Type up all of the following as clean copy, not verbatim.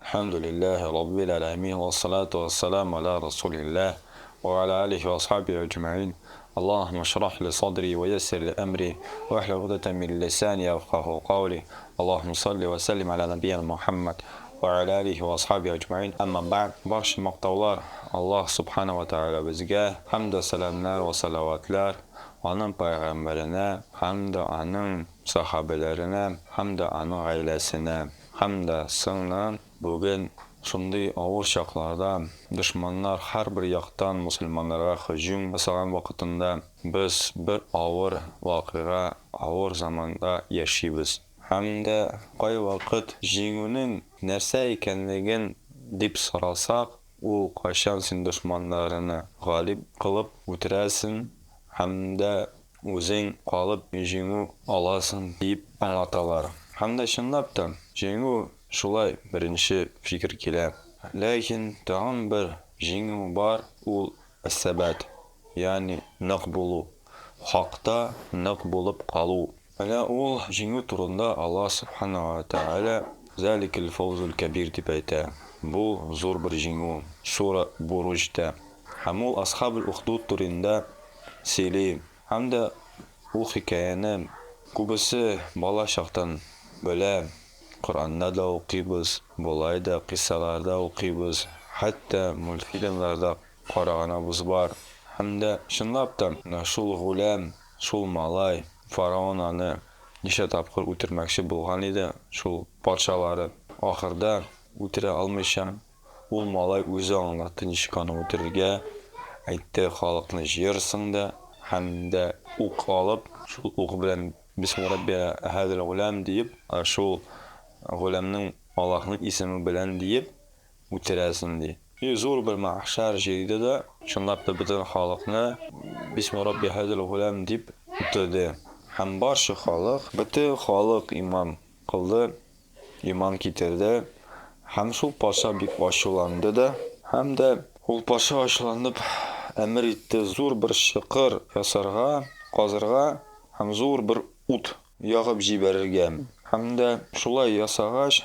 Әлхәмдүлилләһи раббил әләмин, вәссалату вәссәламу аля расулилләһ, вә аля алихи вә асхабихи әҗмәин. Аллаһуммә шрах ли садри вә яссир ли әмри, вәхлүл угдәтән мин лисани яфкаһу каули. Аллаһуммә салли вә сәллим аля нәбийина Мухәммәд вә аля алихи вә асхабихи әҗмәин. Әмма бәгъд. Барча мактаулар Аллаһ субхана вә тәгаләбезгә, һәм дә сәламнәр вә салаватлар аның пәйгамбәренә һәм дә аның сәхабәләренә һәм дә аның гаиләсенә. Һәм дә соңыннан бүген шундый авыр чакларда, дошманнар һәрбер яктан мосылманнарга һөҗүм ясаган вакытында без бер авыр вакыйга, авыр заманда яшибез. Һәм дә кайвакыт җиңүнең нәрсә икәнлеген дип сорасак, ул кайчан син дошманнарыңны галиб кылып үтерәсең һәм дә Үзең калып җиңү аласың, дип аңлаталар. Һәм дә чынлап та, җиңү шулай беренче фикер килә. Ләкин тагын бер җиңү бар, ул әс-сәбат, ягъни нык булу, хакта нык булып калу. Менә ул җиңү турында Аллаһ Сүбхәнәһү вә Тәгалә Зәликәл фәүзул кәбир дип әйтә. Бу зур бер җиңү. Сура Буруҗта. Һәм ул Асхабул Ухдуд турында сөйли. Һәм дә ул хикәяне күбесе бала чактан белә, Коръәндә дә укыйбыз, болай да кыйссаларда укыйбыз, хәтта мультфильмнарда караганыбыз бар. Һәм дә, чынлап та, менә шул гуләм, шул малай, фараон аны ничә тапкыр үтермәкче булган иде, шул патшалары, ахырда үтерә алмыйча, Ул малай үзе аңлатты ничек аны үтерергә, әйтте, халыкны җыерсың да, һәм дә ук алып, шул ук белән бисми рабби һәзәл гулям диеп, шул гулямның Аллаһның исеме белән диеп үтерәсең, ди. И зур бер мәхшәр җыйды да, чынлап та бөтен халыкны бисми рабби һәзәл гулям дип үтерде. Һәм барча халык, бөтен халык иман кылды. Иман китерде. Һәм шул патша бик ачуланды да. Һәм дә ул патша ачуланып әмер итте зур бер чокыр ясарга, казырга һәм зур бер ут ягып җибәрергә. Һәм дә шулай ясагач,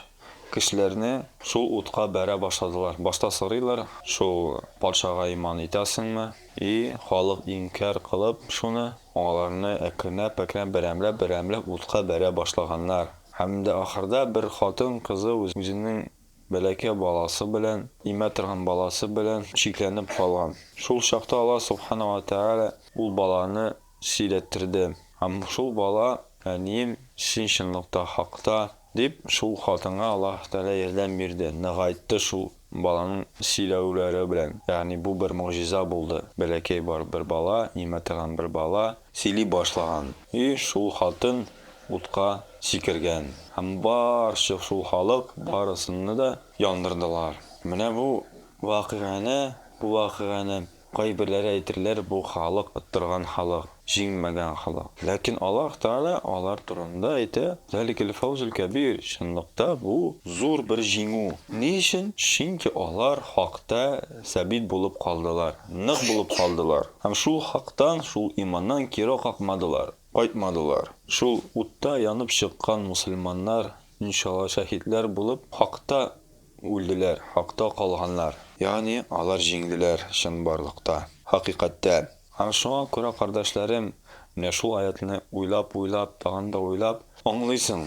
кешеләрне шул утка бәрә башладылар. Башта сорыйлар, шул патшага иман итәсеңме? И халык инкяр кылып шуны, аларны әкренләп-әкренләп берәмләп-берәмләп утка бәрә башлаганнар. Һәм дә ахырда бер хатын кызы үзенең бәләкәй баласы белән, имә торган баласы белән чикләнеп калган. Шул чакта Аллаһ Субхана ва Тәгалә ул баланы сөйләттерде. Һәм шул бала, Әнием, син чынлыкта хакта, дип, шул хатынга Аллаһ Тәгалә ярдәм бирде, ныгайтты шул баланың сөйләүләре белән. Ягъни бу бер могҗиза булды. Бәләкәй бар бер бала, имә торган бер бала сөйли башлаган. И шул хатын утка сикергән. Һәм барча шул халык, барысынны да яндырдылар. Менә бу вакыйганы, бу вакыйганы кайберләре әйтерләр, бу халык оттырган халык, җиңмәгән халык. Ләкин Аллаһ Тәгалә алар турында әйтә, Зәликәл фәүзул кәбир, чынлыкта бу зур бер җиңү. Ни өчен? Чөнки алар хакта сәбит булып калдылар, нык булып калдылар. Һәм шул хактан, шул иманнан кире какмадылар. Кайтмадылар. Шул утта янып чыккан мосылманнар, иншалла, шәһидләр булып, хакта үлделәр, хакта калганнар. Ягъни алар җиңделәр чынбарлыкта, хакыйкатьтә. Һәм шуңа күрә, кардәшләрем, менә шул аятьне уйлап-уйлап, тагын да уйлап, аңлыйсың,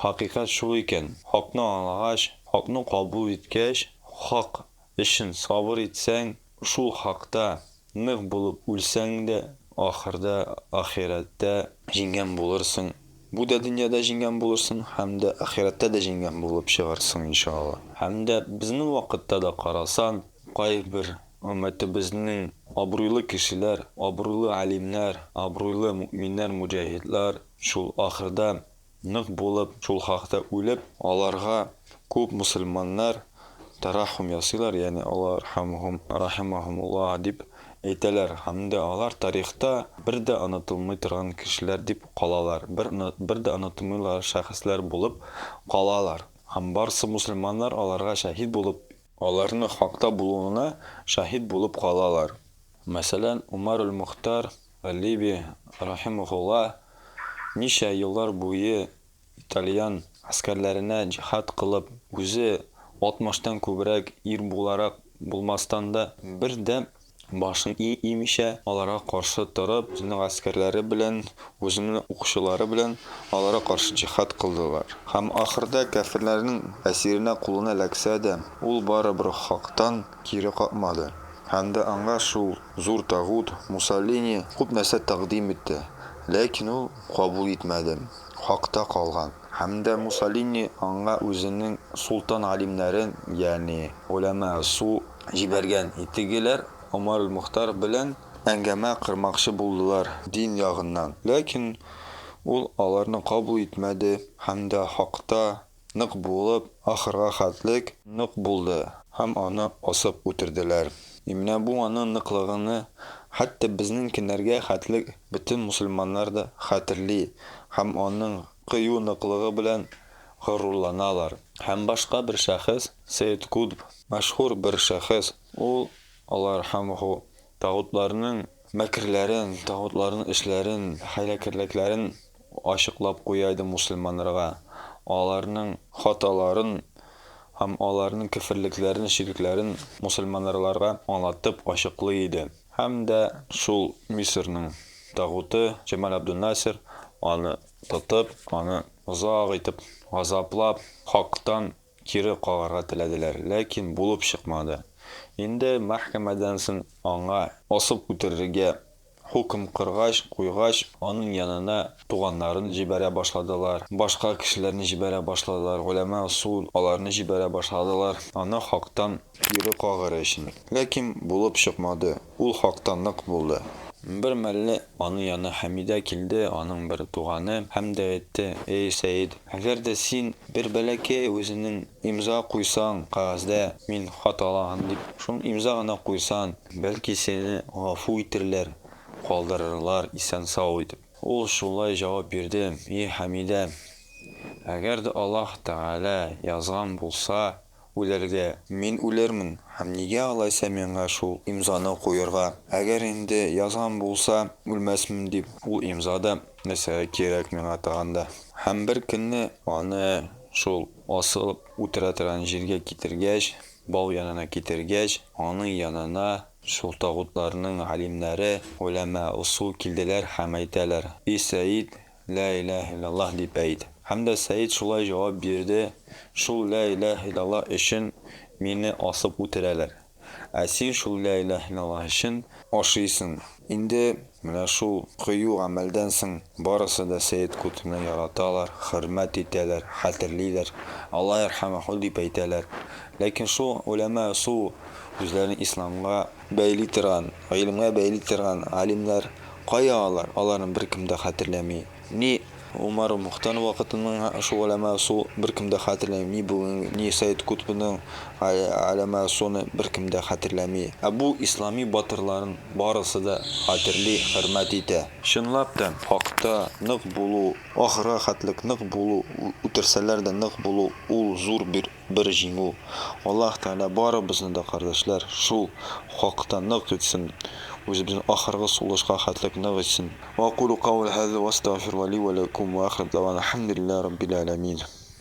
хакыйкать шул икән, хакны аңлагач, хакны кабул иткәч, хак өчен сабыр итсәң, шул хакта Нык булып үлсәң дә, ахырда, ахирәттә җиңгән булырсың. Бу дә дөньяда җиңгән булырсың һәм дә ахирәттә дә җиңгән булып чыгарсың, иншалла. Һәм дә безнең вакытта да карасан, кайбер өммәтебезнең абруйлы кешеләр, абруйлы алимнәр, абруйлы мөэминнәр, муҗаһидлар шул ахырда Нык булып, шул хакта үлеп, аларга күп мосылманнар тәрәххүм ясыйлар, ягъни Алла ярхәмүһүм, рәхимәһүмуллаһ дип әйтәләр һәм дә алар тарихта бер дә онытылмый торган кешеләр дип калалар, бер бер дә онытылмыйлар шәхесләр булып калалар һәм барсы мосылманнар аларга шәһид булып, аларның хакта булуына шаһид булып калалар. Мәсәлән, Умар әл-Мухтар әл-Либи рахимахуллаһ ничә еллар буе итальян гаскәрләренә җиһад кылып, үзе Алтмыштан күбрәк ир буларак булмастан да, бер дә башын имичә, аларга каршы торып, үзенең гаскәрләре белән, үзенең укчылары белән аларга каршы җиһад кылдылар. Һәм ахырда кяферләрнең әсиренә кулына эләксә дә, ул барыбер хактан кире какмады. Һәм дә аңа шул зур тагут, Муссолини күп нәрсә тәкъдим итте, ләкин ул кабул итмәде, хакта калган. Һәм дә Муссолини аңа үзенең солтан галимнәрен, ягъни голәмә су җибәргән. Тегеләр Омар әл-Мохтар белән әңгәмә кормакчы булдылар дин ягыннан. Ләкин ул аларны кабул итмәде һәм дә хакта нык булып, ахырга хәтлек нык булды һәм аны асып үтерделәр. И менә бу аның ныклыгыны хәтта безнең көннәргә хәтлек бөтен мусульманнар да хәтерли һәм аның кыю ныклыгы белән горурланалар. Һәм башка бер шәхес, Сәйд Кутб, мәшһүр бер шәхес, ул, Алла ярхәмүһү, тагутларның мәкерләрен, тагутларның эшләрен, хәйләкәрлекләрен ачыклап куя иде мусульманнарга, аларның хаталарын һәм аларның көферлекләрен, ширкләрен мусульманнарларга аңлатып ачыклый иде. Һәм дә шул Мисырның тагуты Җәмал Абдуннасир аны тотып, аны озак итеп газаплап, хактан кире кагарга теләделәр, ләкин булып чыкмады. Инде мәхкәмәдән соң аңа асып үтерергә хөкем кыргач, куйгач, аның янына туганнарын җибәрә башладылар, башка кешеләрне җибәрә башладылар, голәмә су аларны җибәрә башладылар, аны хактан кире кагыр өчен. Ләкин булып чыкмады, ул хактан нык булды. Бер мәлне аның янына Хәмидә килде, аның бер туганы, һәм дә әйтте, Эй, Сәид, әгәр дә син бер бәләкәй үзенең имза куйсаң кәгазьдә, мин хаталаган дип, шуны имза гына куйсан, бәлки сине гафу итерләр, калдырырлар исән-сау итеп. Ул шулай җавап бирде, И Хәмидә, әгәр дә Аллаһ Тәгалә язган булса, Үләргә. Мин үләрмен, һәм нигә алайса миңа шул имзаны куерга? Әгәр инде язган булса, үлмәсмен дип, ул имза да нәрсәгә кирәк миңа тагын да? Һәм бер көнне аны шул асылып үтерә торган җиргә китергәч, бау янына китергәч, аның янына шул тагутларның галимнәре, голәмә ысул килделәр һәм әйтәләр, И Сәид, Лә иләһә илляллаһ дип әйт. Һәм дә Сәид шулай җавап бирде, Шул лә иләһә илляллаһ өчен мине асып үтерәләр. Ә син шул лә иләһә илляллаһ өчен ашыйсың. Инде менә шул кыю гамәлдән соң барысы да Сәед Кутбны яраталар, хөрмәт итәләр, хәтерлиләр, Алла ярхәмәһү дип әйтәләр. Ләкин шул голәмә су үзләрен исламга бәйли торган, гыйлемгә бәйли торган галимнәр кая алар? Аларны беркем дә хәтерләми. Ни Умар Мохтар вакытының шул голәмә су беркем дә хәтерләми, ни бүгенге, ни Сәет Кутбның голәмә суны беркем дә хәтерләми. Ә бу ислами батырларын барысы да хәтерли, хөрмәт итә. Чынлап та, хакта нык булу, ахырга хәтлек нык булу, үтерсәләр дә нык булу, ул зур бер Бер җиңү. Аллаһ Тәгалә барыбызны да, кардәшләр, шул хакта нык итсен, үзебезне ахыргы сулышка хәтлек нык итсен. Ва акулу каули һаза ва астагфируллаһ ли ва ләкум ва ахиру дәгъвана әлхәмдүлиллаһи раббил галәмин.